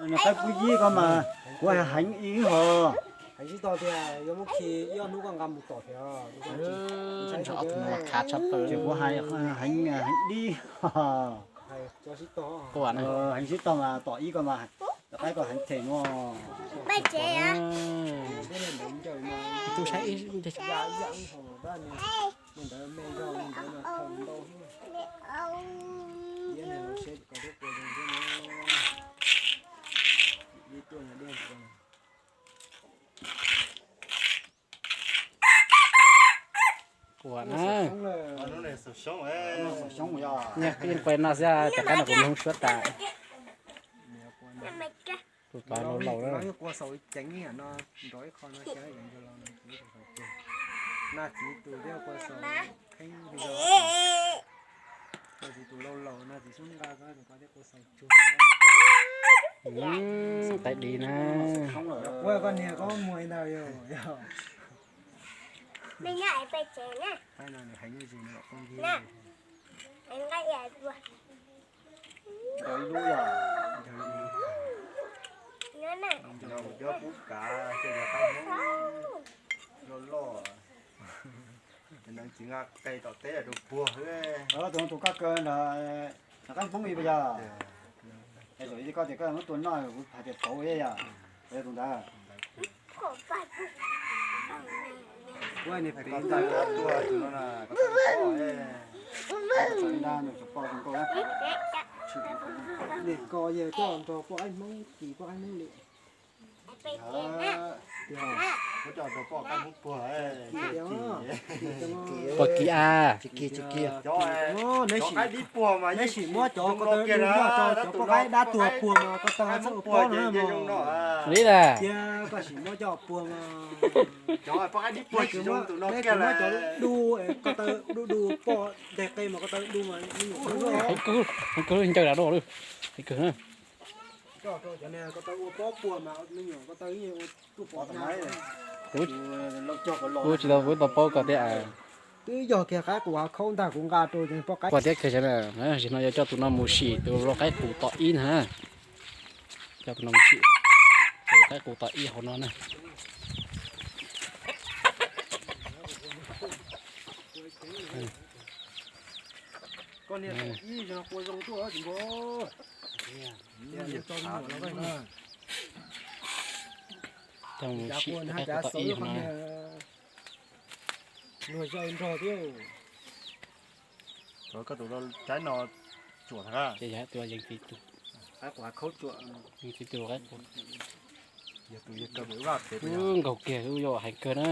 Nws qaib pub yib koj mas kuv heev ib hos. Heev tsis tau tiag, yuav muab khi ib ob hnub koj nqa mus tom thiab. Ntshe ob tug no mas khav tshaj plaws. Ces kuv heev heev dib. Heev sib tog mas tom ib koj mas, qaib koj heev them no. Tus saib ib Ua na. Yeej quaj no xwb, cov qaib no kuv mloog suab tas. Tus tod laus laus lawm. Qaib dib na. Ib lub yog, cov pub kav, cov qaib loj loj, tsis nqa qe tom teb rau puag. Tus no tus koj kaw ntawd, qaib poob ib puas yog? Es zaum ib koj tias koj muab tua noj kuv hais tias pauv yog, yog tus ntawd. Nim ko yog coj nrog poj qaib Hmoob kis poj qaib Hmoob li. Muab coj nrog poj qaib Hmoob puag. Puag kis a. Tsis kis, tsis kis. Cov qaib dib puag mas, neb sim muab cov ko taw du noj rau cov poj qaib dab tuag puag mas ko taw txhob ua pob no. Li ntawd. Tias koj sim muab coj puag mas. Cov poj qaib dib puag tsis zoo tus no kiag, muab cov du, ko taw du du poj nteg qe mas ko taw du mas me nyuam. Heev kawg, heev kawg, ncaws dav rau lawm. Heev kawg na. Cov ko taw ua pob puag mas me nyuam ko taw ua tuj pom. Kuv tsis tau, kuv tau paub koj thiab. Twb yog kiag qaib qus hav khaub ntag kuv nqa rau poj qaib. Koj thiab kiag sawv daws, zaum no yuav coj tus no mus sim tus lau qaib qus tom ib na. Coj tus no mus sim tus lau qaib qus tom ib hauv no na. Coj mus sim tus qaib qus tom ib hauv no. Luag zaws nrog thiab. Koj tus lau qaib no tsuam thiab. Ces yog tus yeej txiv tus, qaib qus hav khaub tsuam, yeej txiv tus qaib qus. Yog tus yog kaw vaj pem. Nkaug kiag, yog heev kawg na.